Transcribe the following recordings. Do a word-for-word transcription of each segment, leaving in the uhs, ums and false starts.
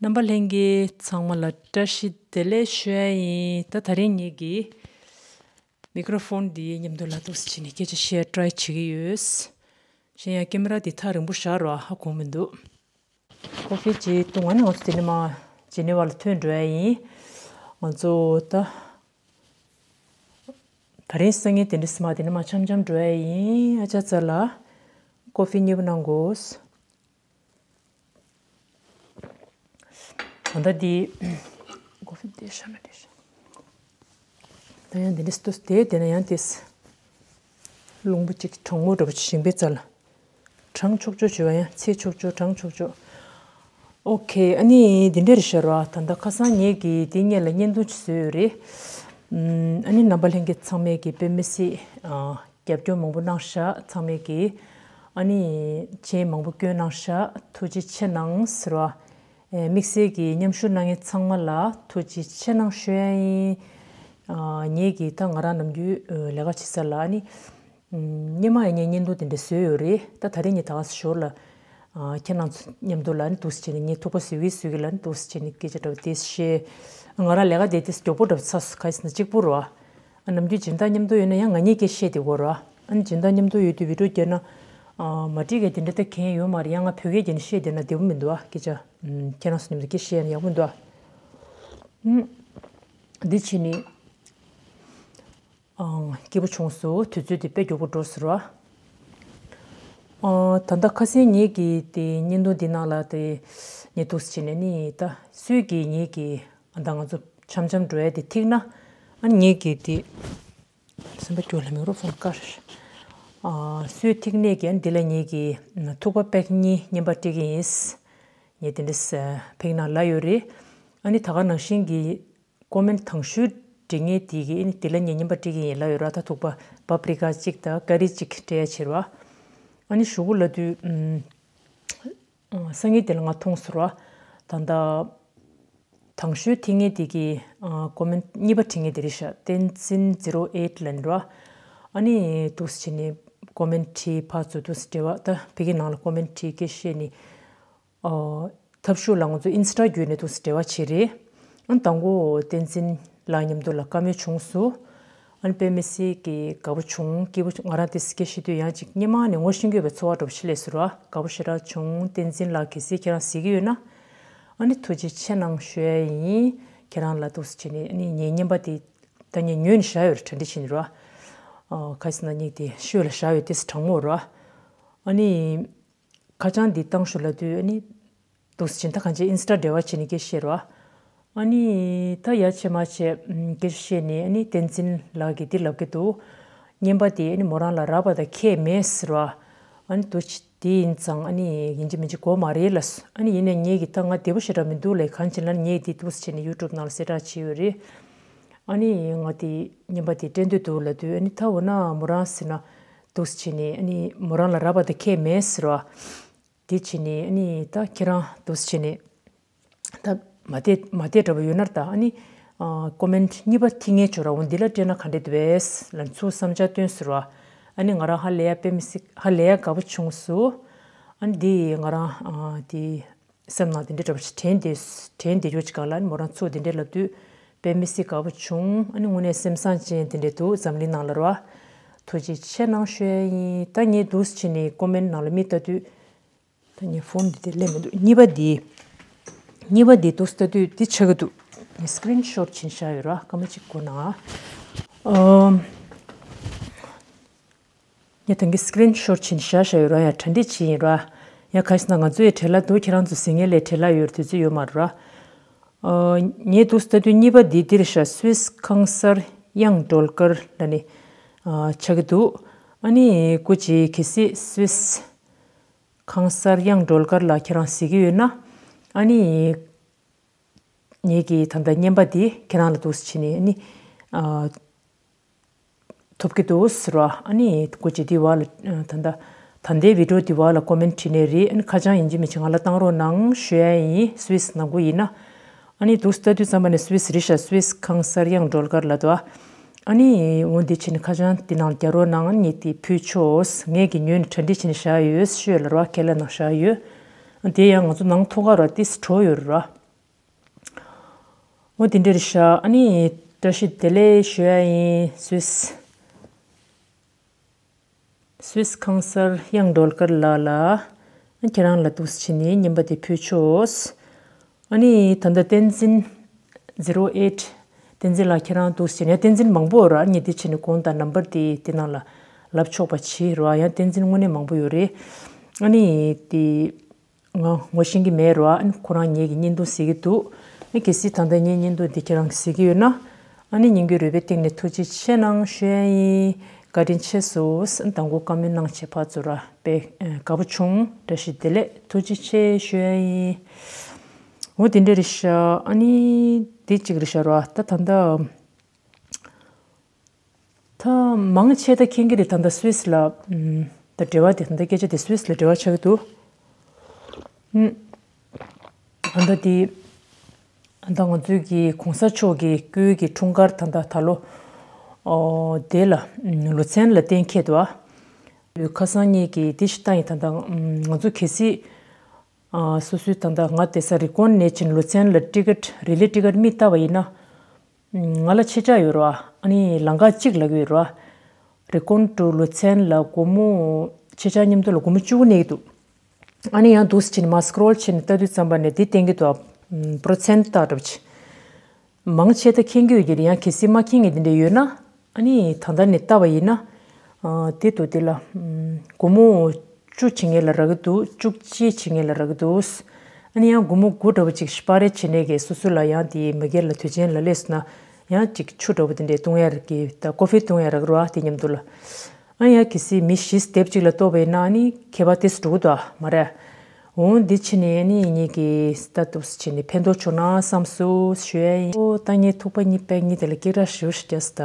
རྣམ་པ་ལྷན་རྒྱས་ཚང་མ་ལ་བཀྲ་ཤིས་བདེ་ལེགས་ཞུ་ཡ་ཡིན། ད་ད་རིང་ངེད་ཀྱིས་མིག་ཀྲོ་ཕོན་འདིའི་མཉམ་དུ་ལ་འདུག་སེ་བྱས་ནས་སྐད་ཆ་བཤད་ཊ་རའི་བྱེད་ཀྱི་ཡོད། གཞན་ཡང་ཀེ་མ་ར་འདི་ཐག་རིང་པོ་བཞག་རོགས། ཧ་གོ་མི་འདུག་ཀོ་ཧྥི་བྱས་བཏུང་། ཨ་ནི་ང་ཚོ་དེ་ནས་མར་ཇི་ནི་ཝ་ལ་ཐོན་འགྲོ་ཡ་ཡིན། ང་ཚོ་ད་ད་རིང་སང་ཉིན་དེ་འདྲ་སི་མ་དེ་ནས་མར་འཆམ་འཆམ་འགྲོ་ཡ་ཡིན། ཨ་ཅག་ཙ་ལ་ཀོ་ཧྥི་མཉེས་པོ་གནང་དགོས། ད་ལྟ་འདི་ཀོ་ཧྥི་དེ་ཤ་ན་དེ་ཤ། ད་ཡང་འདི་འདྲ་སི་ཏོ་སི་དེ་དེ་ན་ཡང་དེ་སི་རླུང་བུ་གཅིག་གྲང་མོ་འདྲ་པོ་ཞིང་པའི་རྩ་ལ། གྲང་ཆོག་ཆོག་བྱེད་པ་ཡང་ཚེ་ཆོག་ཆོག་གྲང་ཆོག་ཆོག་ཨོ་ཁེ། ཨ་ནི་འདི་འདྲ་རེད་ཤག་ར། ད་ལྟ་ཁ་སང་ངེད་ཀྱིས་འདི་སྔོན་ལ་བརྙན་ཐུང་ཅིག་བཟོས་ཡོད་རེད། ཨམ། ཨ་ནི་རྣམ་པ་ལྷན་རྒྱས་ཚང་མས་ཀྱིས་དཔེ་མི་སྲིད་ཨ། རྒྱབ་སྐྱོར་མང་པོ་གནང་ཤག་ཚང་མས་ཀྱིས་ཨ་ནི་ཆེན་མང་པོ་བསྐྱོན་གནང་ཤག་ཐུགས་རྗེ་ཆེ་གནང་ཟེར་བ། ཨེ། དམིགས་བསལ་གྱིས་མཉམ་ཞུགས་གནང་མཁན་ཚང་མ་ལ་ཐུགས་རྗེ་ཆེ་གནང་ཞུ་ཡ་ཡིན། ཨ། ངེད་ཀྱིས་ད་ང་རང་ནམ་རྒྱུན་ཨ། ལས་ཀ་བྱེད་ས་ལ་ཨ་ནི་ཨམ། སྔོན་མ་ཡང་ངས་བརྙན་ཐུང་དེ་འདྲ་བཟོས་ཡོད་རེད། ད་ད་རེས་ངས་ད་ག་སེ་ཞོར་ལ་ཨ། ཁྱེད་རང་ཚོ་མཉམ་དུ་ལ་ཨ་ནི་འདུག་སེ་བྱས་ནས་ངས་ཐུག་པ་བཟོ་གི་བཟོ་གི་ལ་ཨ་ནི་འདུག་སེ་བྱས་ནས་སྐད་ཆ་འདྲ་པོ་དེ་བཤད། ང་རང་ལས་ཀ་དེ་དེ་མགྱོགས་པོ་འདྲ་པོ་ཚར་སོང་། ག་ཡིན་ཟེར་ན་གཅིག་པུ་རེད་པ། ཨ། ནམ་རྒྱུན་སྦྱིན་བདག་མཉམ་དུ་ཡོད་ན་ཡང་ང་གཉིས་ཀྱིས་བཤད་བསྡད་ཀྱི་ཡོད་རེད་པ། ཨ་ནི་སྦྱིན་བདག་མཉམ་དུ་ཡོད་དུས་བི་ཌིའོ་བརྒྱབ་ན། ཨ། མ་འགྲིག་གི་དེ་འདྲ་ད་གང་ཡང་ཡོད་མ་རེད། ཡང་ང་བོད་སྐད་བརྒྱབ་ནས་བཤད་བསྡད་ན་བདེ་པོ་མི་འདུག་པ། སྐད་ཆ། ཨམ། ཁྱེད་རང་ཚོ་མཉམ་དུ་སྐད་བཤད་ཡང་ཡག་པོ་མི་འདུག་པ། ཨམ། འདི་བྱས་ནས། ཨང་། སྐྱིད་པོ་བྱུང་སོང་། དུས་ཚོད་འདི་དཔེ་མགྱོགས་པོ་འགྲོ་སོང་ར། ཨ། ད་ལྟ་ཁ་སང་ངེད་ཀྱིས་དེ་བརྙན་ཐུང་འདི་ནང་ལ་དེ་ངས་འདུག་སེ་བྱས་ནས་ནི་ད་སུས་ཀྱིས་ངེད་ཀྱིས་ད་ང་ཚོ་འཆམ་འཆམ་འགྲོ་ཡ་དེ་ཐིག་ན། ཨ་ནི་ངེད་ཀྱིས་དེ་སེམས་པ་སྐྱོ་ལ་མིག་རོ་ཕོན་དཀར། ཨ། སུས་ཐིག་ནས་ཀྱི་ཨ་ནི་འདི་ལ་ངེད་ཀྱིས་ཐུག་པ་པེག་གཉིས་རྔན་པ་སྤྲད་ཀྱི་ཡིན། ངས་དེ་འདྲ་ཕེག་ནང་ལ་ཡོད་རེད། ཨ་ནི་ད་ག་ནང་བཞིན་གྱི་ཀོ་མེན་དང་ཤོས་འབྲི་མཁན་དེ་གིས་ཨ་ནི་དེ་ལ་ངས་རྔན་པ་སྤྲད་ཀྱི་ཡིན་ལབ་ཡོད་ར། ད་ཐུག་པ་པ་པྲི་ཀ་གཅིག་དང་ཀ་རི་གཅིག་སྤྲད་ཡ་བྱེད་ར། ཨ་ནི་གཞུག་གུ་ལ་དུས་ཨམ། སང་ཉིན་དེ་ལ་ང་མཐོང་སོང་ར། ད་ལྟ་དང་ཤོས་ཐིག་མཁན་དེ་གིས་ཨ། ཀོ་མེན་གཉིས་པ་བྲིས་མཁན་དེ་རེད་ཤག་བསྟན་འཛིན་ཛི་རོ་ཨེཊ་ལབ་ནི་ར། ཨ་ནི་འདུག་སེ་བྱས་ནས་ཀོ་མེན་བྲིས། ཕར་ཚུར་འདུག་སེ་འབྲེལ་བ། ད་ཕ་གི་ནང་ལ་ཀོ་མེན་བྲིས་སྐད་བཤད་ནི། ཨོ། ཐབས་ཤུགས་ལ་ང་ཚོ་ཨིན་སི་ཊ་བརྒྱུད་ནས་འདུག་སེ་འབྲེལ་བ་བྱས་རེད། ཨ་ནི་དང་པོ་བསྟན་འཛིན་ལགས་མཉམ་དུ་ལ་བཀའ་མོལ་བྱུང་སོང་། ཨ་ནི་དཔེ་མི་སྲིད་ཀྱི་དགའ་པོ་བྱུང་། སྐྱིད་པོ་བྱུང་། ང་རང་དེ་སྐད་བཤད་དུས་ཡང་ཅིག་སྔོན་མ་ནས་ངོ་ཤེས་ཀྱི་ཡོད་པའི་ཚོར་བ་འདྲ་པོ་ཞིག་སླེབས་སོང་ར། དགའ་པོ་ཞེ་དྲག་བྱུང་། བསྟན་འཛིན་ལགས་གལ་སྲིད་ཁྱེད་རང་གཟིགས་ཀྱི་ཡོད་ན། ཨ་ནི་ཐུགས་རྗེ་ཆེ་གནང་ཞུ་ཡ་ཡིན། ཁྱེད་རང་ལ་འདུག་སེ་བྱས་ནས་ཨ་ནི་ངའི་རྔན་པ་དེ་ད་ངས་ཉོས་ནས་བཞག་ཡོད་རེད། གྲ་སྒྲིག་བྱས་ནས་ར། ཨ། ག་རེ་ཟེར་ན་ངས་དེ་ཤོད་ལ་བཞག་ཡོད། དེ་གྲང་མོ་ར། ཨ་ནི། ཁ་བྱང་འདི་བཏང་ཞུ་ལབ་དུས་ཨ་ནི། འདུག་སེ་བྱས་ད་གང་ཅི་ཨིན་སི་ཊ་འབྲེལ་བ་བྱས་ནས་སྐད་བཤད་ར། ཨ་ནི་ད་ཡ་བྱས་མ་བྱས་སྐད་བཤད་ནས་ཨ་ནི་བསྟན་འཛིན་ལགས་ཀྱིས་འདི་ལབ་ཀྱི་འདུག་རྔན་པ་དེ་ཨ་ནི་མོ་རང་ལ་རག་པ་དང་ཁྱད་མེད་ཟེར་བ། ཨ་ནི་འདུག་སེ་དེ་ཡིན་ཙང་ཨ་ནི་ཡིན་གཅིག་མིན་གཅིག་དགོས་མ་རེད་ལབ་སོང་། ཨ་ནི་ཡིན་ནའི་ངེད་ཀྱིས་ད་ང་བདེ་པོ་ཞེ་དྲག་མི་འདུག་ལབ། གང་བྱས་ན་ངས་དེ་འདུག་སེ་བྱས་ནས་ཡུ་ཊུབ་ནང་ལ་གསལ་བསྒྲགས་བྱས་ཡོད་རེད། ཨ་ནི་ང་དེ་རྔན་པ་དེ་སྤྲད་འདོད་འདུག་ལབ་དུས་ཨ་ནི་ད་འོ་ན་མོ་རང་ཟེར་ན་འདུག་སེ་བྱས་ནས་ཨ་ནི་མོ་རང་ལ་རག་པ་དང་ཁྱད་མེད་ཟེར་བ། དེ་བྱས་ནས་ཨ་ནི་ད་ཁྱེད་རང་འདུག་སེ་བྱས་ནས་ད་མ་བལྟས་མ་བལྟས་འདྲ་པོ་ཡོད་ན་ད་ཨ་ནི་ཨ། ཀོ་མེན་གཉིས་པ་ཐིག་ངེས་ཆོག་ར། འོ་འདི་ལ་སྤྲད་ན་ག་འདྲ་འདུག་པས་ལབ་ཚུར་བསམ་འཆར་སྟོན་ཟེར་བ། ཨ་ནི་ང་རང་ཧ་ལས་ཡ་དཔེ་མི་སྲིད་ཧ་ལས་ཡ་དགའ་པོ་བྱུང་སོང་། ཨ་ནི་འདི་ང་རང་ཨ། འདི་སེམས་ནང་དེ་འདྲ་འདྲ་པོ་ཞིག་དྲན་བསྡད་དྲན་བསྡད་རྒྱུ་ཅིག་ག་ལ་ཨ་ནི་མོ་རང་ཚུར་དེ་འདྲ་ལབ་དུས་དཔེ་མི་སྲིད་དགའ་པོ་བྱུང་། ཨ་ནི་དངོས་གནས་སེམས་བཟང་ཅན་དེ་འདྲ་འདུག་འཛམ་གླིང་ནང་ལ་ར། ཐུགས་རྗེ་ཆེ་གནང་ཞུ་ཡ་ཡིན། ད་ངས་འདུག་སེ་བྱས་ནས་ཀོ་མེན་ནང་ལ་མིག་ལྟ་དུས། ད་ངའི་ཕོན་འདི་དེ་སླེབས་མི་འདུག་གཉིས་པ་འདི། གཉིས་པ་འདི་འདུག་སེ་ལྟ་དུས་འདི་ཆགས་ཀྱི་འདུག་ངས་སི་ཀི་རིན་ཤོཊ་བྱས་ནས་བཞག་ཡོད་ར། སྐར་མ་གཅིག་སྒུག་གནང་། ཨམ། ངས་ད་གིན་སི་ཀི་རིན་ཤོཊ་བྱས་ནས་བཞག་བཞག་ཡོད་ར། ཡ་གྲ་སྒྲིག་བྱས་ཡིན་ར། ཡ་ག་ཞིག་ན་ང་ཚོ་ཡི་བྲེལ་བ་འདུག་ཁྱེད་རང་ཚོ་གཟིགས་མཁན་ལས་བྲེལ་བ་ཡོད་ར། དུས་ཚོད་ཡོད་མ་རེད་ར། ཨ། ངས་འདུག་སེ་ལྟ་དུས་གཉིས་པ་འདི་འདིར་བཞག་སུད་སི་ཁང་གསར་གཡང་སྒྲོལ་དཀར་ལབ་ནས་ཨ། ཆགས་ཀྱི་འདུག་ཨ་ནི་སྐུ་མཁྱེན་གལ་སྲིད་སུད་སི་ཁང་གསར་གཡང་སྒྲོལ་དཀར་ལགས་ཁྱེད་རང་གཟིགས་ཀྱི་ཡོད་ན། ཨ་ནི། ངེད་ཀྱི་ད་ལྟ་རྔན་པ་འདི་ཁྱེད་རང་ལ་འདུག་སེ་བྱས་ནས་ཨ་ནི། ཨ། ཐོབ་ཀྱི་འདུག་ཟེར་བ། ཨ་ནི་སྐུ་མཁྱེན་འདི་བ་ལ་ད་ལྟ་ད་ལྟའི་བི་ཌིའོ་འདི་བ་ལ་ཀོ་མེན་བྲིས་ནས་རེད། ཨ་ནི་ཁ་བྱང་ཡིན་གཅིག་མིན་གཅིག་ང་ལ་བཏང་རོགས་གནང་ཞུ་ཡ་ཡིན། སུད་སི་ནང་ཁུལ་ཡིན་ན། ཨ་ནི་འདུག་སེ་ལྟ་དུས་ཙམ་པ་ནས་སུད་སི་རེད་ཤག་སུད་སི་ཁང་གསར་གཡང་སྒྲོལ་དཀར་ལབ་འདུག་ཨ་ནི་འོ་འདི་བྱས་ནས་ཁ་བྱང་འདི་ནང་ལ་རྒྱག་རོགས་གནང་། ཨ་ནི་ངས་དེ་ཕུལ་ཆོག་ངས་ཀྱི་ཉོས་ནས་གྲ་སྒྲིག་བྱས་ནས་བཞག་ཡོད་ཞུས་ལ་ར། ཁས་ལེན་གནང་བཞག་ཡོད། དེ་ཡང་ང་ཚོ་ནང་ཐོག་ཁ་ར་ཏིས་བྲོ་ཡོད་ར། འོ་དེ་འདྲ་རེད་ཤག་ཨ་ནི་བཀྲ་ཤིས་བདེ་ལེགས་ཞུ་ཡ་ཡིན། སུད་སི། སུད་སི་ཁང་གསར་དབྱངས་སྒྲོལ་དཀར་ལགས་ལ། ཨ་ཁྱེད་རང་ལ་འདུག་སེ་བྱས་ནས་རྔན་པ་དེ་ཕུལ་ཆོག་ཨ་ནི་ད་ལྟ་བསྟན་འཛིན་zero eight། བསྟན་འཛིན་ལགས་ཁྱེད་རང་འདུག་སེ་བྱས་ནས་བསྟན་འཛིན་མང་པོ་ཡོད་ར། ཨ་ནི་དེ་བྱས་ནས་དགོངས་དག་ནམ་བར་དེ་དེ་ནང་ལ་ལབ་ཆོག་པ་བྱེད་ར། ཡང་བསྟན་འཛིན་དངོས་གནས་མང་པོ་ཡོད་རེད། ཨ་ནི་དེ། ང་ངོ་ཤེས་ཀྱི་མེད་རོ། ཨ་ནི་ཁོ་རང་ངེད་ཀྱི་བརྙན་ཐུང་གཟིགས་ཀྱི་འདུག་ཨ་གལ་སྲིད་ད་ལྟ་ངའི་བརྙན་ཐུང་འདི་ཁྱེད་རང་གིས་གཟིགས་ཀྱི་ཡོད་ན། ཨ་ནི་སྙིང་གི་རུས་པའི་གཏིང་ནས་ཐུགས་རྗེ་ཆེ་གནང་ཞུ་ཡ་ཡིན། བཀའ་དྲིན་ཆེ་སོ། ཨ་ནི་དང་པོ་བཀའ་མོལ་གནང་བྱས་ཕར་ཚུར་ར་དཔེ་དགའ་པོ་བྱུང་། བཀྲ་ཤིས་བདེ་ལེགས། ཐུགས་རྗེ་ཆེ་ཞུ་ཡ་ཡིན། འོ་དེ་འདྲ་རེད་ཤག་ཨ་ནི་དེ་གཅིག་རེད་ཤག་རོ། ད་ད་ལྟ། ད་མང་ཆེ་ད་མཁྱེན་གྱི་རེད། ད་ལྟ་སུད་སི་ལ་ཨམ། ད་འབྲེལ་བ་དེ་ད་ལྟ་སྐད་ཆ་དེ་སུད་སི་ལ་འབྲེལ་བ་ཆགས་ཀྱི་འདུག་ཨམ། ད་ལྟ་དེ་ད་ང་ཚོའི་གི་གོང་ས་མཆོག་གི་སྐུའི་གི་འཁྲུངས་སྐར་ད་ལྟ་ད་ལོ་ཨོ་དེ་ལ་ཨམ། ལུ་ཚན་ལ་གཏན་འཁེལ་འདུག་ཨ། ཁ་སང་ཉིན་གི་དེ་ཞིག་ད་ཡིན། ད་ལྟ་ཨམ། ང་ཚོ་གལ་སྲིད་ཨ། སོ་སོའི་ད་ལྟ་ང་དེ་ས་རི་ཀོན་ནས་ཕྱིན་ལུ་ཚན་ལ་ཊི་ཀེ་ཊི་རི་ལི་ཊི་ཀེ་ཊི་མི་བལྟ་བ་ཡིན་ན། ང་ལ་ཕྱེད་ཀ་ཡོད་རེད་བ། ཨ་ནི་ལམ་ཁ་གཅིག་ལབ་ཀྱི་ཡོད་རེད་བ། རི་ཀོན་ཊུ་ལུ་ཚན་ལ་སྒོར་མོ་ཕྱེད་ཀ་མཉམ་དུ་ལ་སྒོར་མོ་བཅུ་གནས་ཀྱི་འདུག་ཨ་ནི་ཡང་འདུག་སེ་ཕྱིན་མར་སི་ཀོ་རོལ་ཕྱིན་ལྟ་དུས་ཙམ་པ་ནས་འདི་བསྟན་གྱི་འདུག་ཨ། པོ་རོ་ཚེན་ཊི་ལྟ་འདྲ་པོ་ཅིག་མང་ཆེ་ད་མཁྱེན་གྱི་ཡོད་ཀྱི་རེད། ཡང་གལ་སྲིད་མ་མཁྱེན་མཁན་དེ་འདྲ་ཡོད་ན། ཨ་ནི་ད་ལྟ་ནས་ལྟ་བ་ཡིན་ན། ཨ། དེ་འདུག་དེ་ལ། ཨམ། སྒོར་མོ་བཅུ་བྱེད་མཁན་ལ་རག་གི་འདུག་བཅུ་གཅིག་བྱེད་མཁན་ལ་རག་གི་འདུག་ཨ་ནི་ཡང་སྒོར་མོ་དགུ་འདྲ་པོ་ཅིག་སྤར་རེ་བྱེད་ནས་གི་སོ་སོ་ལ་ཡང་དེ་མ་གིར་ལ་དུས་ཆེན་ལ་སླེབས་སོང་ན་ཡང་ཅིག་ཆུ་འདྲ་པོ་དེ་འདྲས་བཏུང་ཡ་རག་གི། ད་ཀོ་ཕི་བཏུང་ཡ་རག་གི་རེད་བ། དེ་མཉམ་དུ་ལ། ཨ་ཡ་གལ་སྲིད་མི་བཞི་སྡེབ་གཅིག་ལ་གཏོགས་པ་ཡིན་ན་ཨ་ནི་ཁྱད་པར་ཏོག་ཙམ་འགྲོ་གི་འདུག་ཨ། མ་རེད། འོ་འདི་ཕྱིན་ནས་ཨ་ནི་ངེད་ཀྱི་ལྟ་འདུག་སེ་བྱས་ནས་ཕན་ཐོགས་བྱུང་ན་བསམ་སོང་ཞུ་ཡ་ཡིན། ཨོ་ད་ངས་ཐུག་པ་གཉིས་པད་གཉིས་དེ་ལ་སྐད་གྲགས་ཞེ་པོ་ཞིག་རྒྱག་སོང་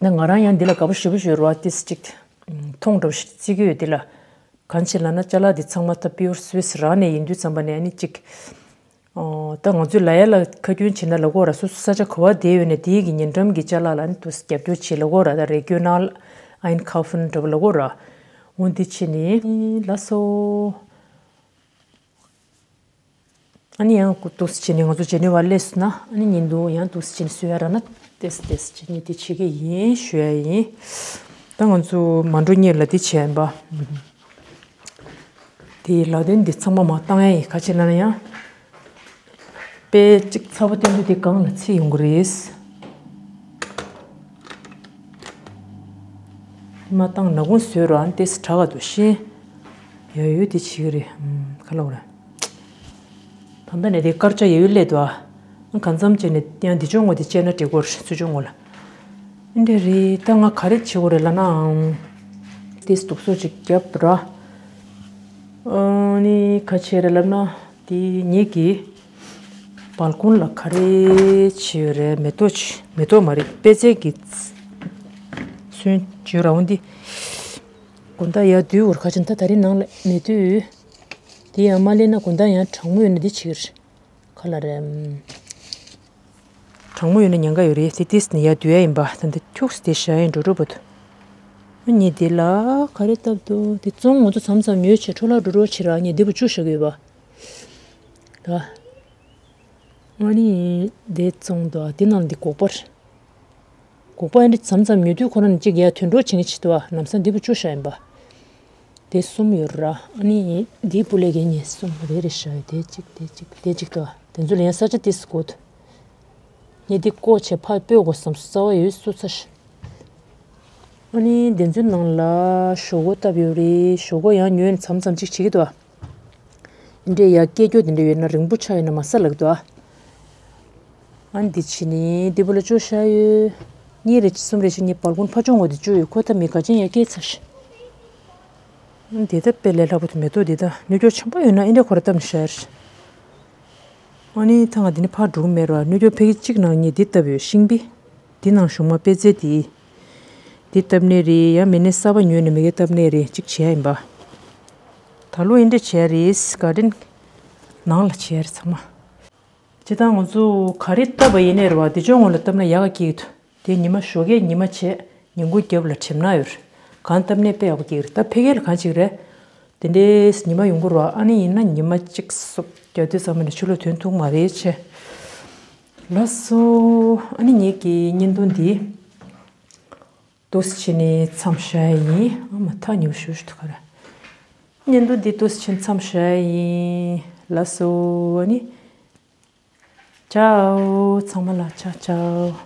ད། ན་ང་རང་ཡང་འདི་ལ་དགའ་པོ་ཞེ་པོ་ཞིག་ཡོད་རེད་བ། ཏོག་ཙམ་ཅིག་མཐོང་འདྲ་པོ་ཞིག་བརྩི་གི་ཡོད། འདི་ལ་གང་ཅི་ལབ་ན་ཅ་ལག་འདི་ཚང་མ་ད་པིའུར་སུད་སི་རང་ནས་ཡིན་དུས་ཙམ་པ་ནས་ཨ་ནི་ཅིག་ཨོ། ད་ང་ཚོའི་ལ་ཡ་ལ་ཁ་རྒྱུན་བྱེད་ན་ལབ་དགོས་ར། སོ་སོ་ས་ཆ་ག་བ་བསྡད་ཡོད་ནས་དེའི་གི་ཉེ་འགྲམ་གྱི་ཅ་ལག་ལ་ཨ་ནི་ཏོག་ཙམ་རྒྱབ་སྐྱོར་བྱེད་ལབ་དགོས་ར། ད་རེ་ཇི་ཡོ་ནལ་ཨའིན་ཁའུ་ཕན་འདྲ་པོ་ལབ་དགོས་ར། འོ་འདི་བྱས་ནས་ལགས་སོ། ཨ་ནི་ཡང་ཏོག་ཙམ་བྱས་ནས་ང་ཚོ་ཇེ་ནི་ཝ་སླེབས་སོང་ན་ཨ་ནི་ཉིན་དུ་ཡང་ཏོག་ཙམ་བྱས་ནས་གསོལ་ཡ་རག་ན་ཏོག་ཙམ་ཏོག་ཙམ་བྱས་ནས་དེ་བྱེད་ཀྱི་ཡིན་ཞུ་ཡ་ཡིན། ད་ང་ཚོ་མ་འགྲོ་སྔོན་ལ་དེ་བྱས་ཡིན་པ། དེའི་ལག་དོན་འདི་ཚང་མ་མར་བཏང་ཡ་ཡིན། ག་ཅི་ལབ་ན་ཡང་། དཔེ་གཅིག་ཚ་པོ་བསྟན་དུས་དེ་སྒང་ལ་ཚིག་ཡོང་གི་རེད། མ་བཏང་ན་གུང་བཟོས་རོགས། ཨ་ནི་ཏོག་ཙམ་དྲག་ག་འདུག་ཤི། ཡ་ཡོད་དེ་བྱེད་ཀྱི་རེད། ཨམ། ག་ལབ་དགོས་རེད། ད་ལྟ་ནས་དེ་དཀར་ཆ་ཡོད་ཡོད་སླེབས་འདུག་ཨ། གང་འཚམ་བྱས་ནས་ཡང་འདི་ཅུང་ངོ་དེ་བཅད་ན་འགྲིག་གོ་རེད། ཚུར་ཅུང་ངོ་ལ། འདི་རེད། ད་ང་ག་རེ་བྱེད་དགོས་རེད་ལབ་ནའང་། ཏོག་ཙམ་དུག་སོ་ཅིག་བརྒྱབ་ར། ཨ་ནི་ག་བྱེད་རེད་ལབ་ན། དེ་ངེད་ཀྱི་སྦལ་ཀོན་ལ་ག་རེ་བྱེད་ཡོད་རེད། མེ་ཏོག་ཅིག་མེ་ཏོག་མ་རེད། པད་ཚལ་གྱི་ཚོན་བྱེད་ར། འོ་འདི་དགོང་དག་ཡར་དུས་འོར་ཁ་ཅན་ད་ད་རིང་ནང་ལ་མེད་དུས། དེ་ཡང་མ་ལེན་ན་དགོང་དག་ཡང་གྲང་མོ་ཡོད་ན་འདི་བྱེད་ཀྱི་རེད། ག་ལ་རེད། གྲང་མོ་ཡོད་ན་ཉེན་ཁ་ཡོད་རེད། དེ་ཏིས་ནི་ཡ་དུས་ཡ་ཡིན་པ། ད་འདི་ཁྱུགས་དེ་ཞག་ཡིན་འགྲོ་འགྲོ་བོ་དུ། ཨ་ནི་དེ་ལ་ག་རེ་བཏབ་འདུག་དེ་བཙོང་ང་ཚོ་མཚམས་མཚམས་ཉོས་བྱས་འཕྲོ་བརླག་འགྲོ་འགྲོ་བྱེད་ར། ཨ་ནི་འདི་བུ་བཅུ་བཞག་ཡོད་པ། ད། ཨ་ནི་དེ་བཙོང་འདུག་དེ་ནང་འདི་སྒོག་པར། སྒོག་པ་ཨ་ནི་མཚམས་མཚམས་ཉོ་དུས་ཁོ་རང་ནི་གཅིག་ཡ་དུད་འགྲོ་བྱེད་ཀྱི་བྱེད་དུ་བ། ལམ་སང་འདི་བུ་བཅུ་བཞག་ཡིན་པ། དེ་གསུམ་ཡོད་ར། ཨ་ནི་འདིའི་སྤུ་ལས་ཀའི་ཉེ་གསུམ་རེ་རེ་བཞག་ཡོད། དེ་གཅིག་དེ་གཅིག་དེ་གཅིག་ཏུ་དེ་ཚོ་ལ་ཡང་ས་ཆ་ཏིས་དགོས། ངས་འདི་བཀོག་བྱས་ཕར་སྤོས་དགོས་བསམ་སོང་། རྩ་བ་ཡོད་སུ་ཚ་ཤི། ཨ་ནི་དེ་ཚོའི་ནང་ལ་ཞོག་ཁོག་བཏབ་ཡོད་རེད། ཞོག་ཁོག་ཡང་ཉོས་ནས་མཚམས་མཚམས་གཅིག་བྱེད་ཀྱི་འདུག་འདྲེ་ཡ་སྐད་སྐྱོ་དེ་འདྲ་ཡོད་ན་རིང་པོ་ཆགས་ཡོད་ན་མ་ཟ་ལབ་ཀྱི་འདུག་ཨ་འདི་ཕྱི་ནི་འདི་བུ་ལ་བཅོ་ཤ་ཡོད། གཉིས་རེ་གསུམ་རེ་ཕྱི་ནི་སྦལ་ཀོན་ཕ་ཆུང་ངོ་དེ་བཅོ་ཡོད། ཁོ་ད་མི་ག་ཅན་ཡ་སྐད་ཚ་ཤི། འདི་ད་དཔེ་ལས་སླ་པོ་དེ་མེ་ཏོག་འདི་ད་ནུ་སྐྱོ་ཆེན་པོ་ཡོད་ན་ཨིན་འདྲ་ཁོ་ར་བཏབ་ནས་ཤར། ཨ་ནི་ཐང་ང་འདི་ནི་ཕར་འགྲོ་གི་མེད་ར། ནུ་སྐྱོ་ཕ་གི་གཅིག་ནང་གཉིས་འདི་བཏབ་ཡོད། ཤིང་པི། འདི་ནང་ཞུགས་མ་པེ་ཙེ་དེ། འདི་བཏབ་ནས་རེད། ཡང་མིན་ནས་གསར་པ་ཉོས་ནས་མི་གེ་བཏབ་ནས་རེད། གཅིག་བྱས་ཡིན་པ། ད་ལོ་ཨིན་འདྲ་བྱས་རེད། ག་རིན་ནང་ལ་བྱས་རེད་ཚང་མ། སྤྱི་བཏང་ང་ཚོ་ག་རེ་བཏབ་པ་ཡིན་ནས་རེད་བ། འདི་ཅོག་ངོ་ལ་བཏབ་ན་ཡག་ག་སྐྱེ་གི་འདུག་དེ་ཉི་མ་ཞོགས་ཀས་ཉི་མ་བྱས་ཉིན་གུང་རྒྱབ་ལ་གྲིབ་ནག་ཡོད་རེད། གང་བཏབ་ནས་དཔེ་ཡག་པོ་སྐྱེ་གི་རེད། ད་ཕ་གི་ལ་གང་བྱེད་ཀྱི་རེད། དེ་འདྲའི་ཉི་མ་ཡོང་གི་རེད། ཨ་ནི་ཡིན་ན་ཉི་མ་གཅིག་སོབ་རྒྱག་དུས་ཙམ་པ་ནས་ཆུ་ལོག་ཐོན་ཐུབ་མ་རེད་ཆེ། ལགས་སོ། ཨ་ནི་ངེད་ཀྱི་བརྙན་ཐུང་འདི་འདུག་སེ་བྱས་ནས་མཚམས་བཞག་ཡིན། ཨ་མ་ཐག་ཉེ་བོ་ཞུ་ཞུ་ཐུག་ག་ར། བརྙན་ཐུང་འདི་འདུག་སེ་བྱས་ནས་མཚམས་བཞག་ཡིན། ལགས་སོ། ཨ་ནི། ཅའོ། ཚང་མ་ལ་ཅའོ་ཅའོ།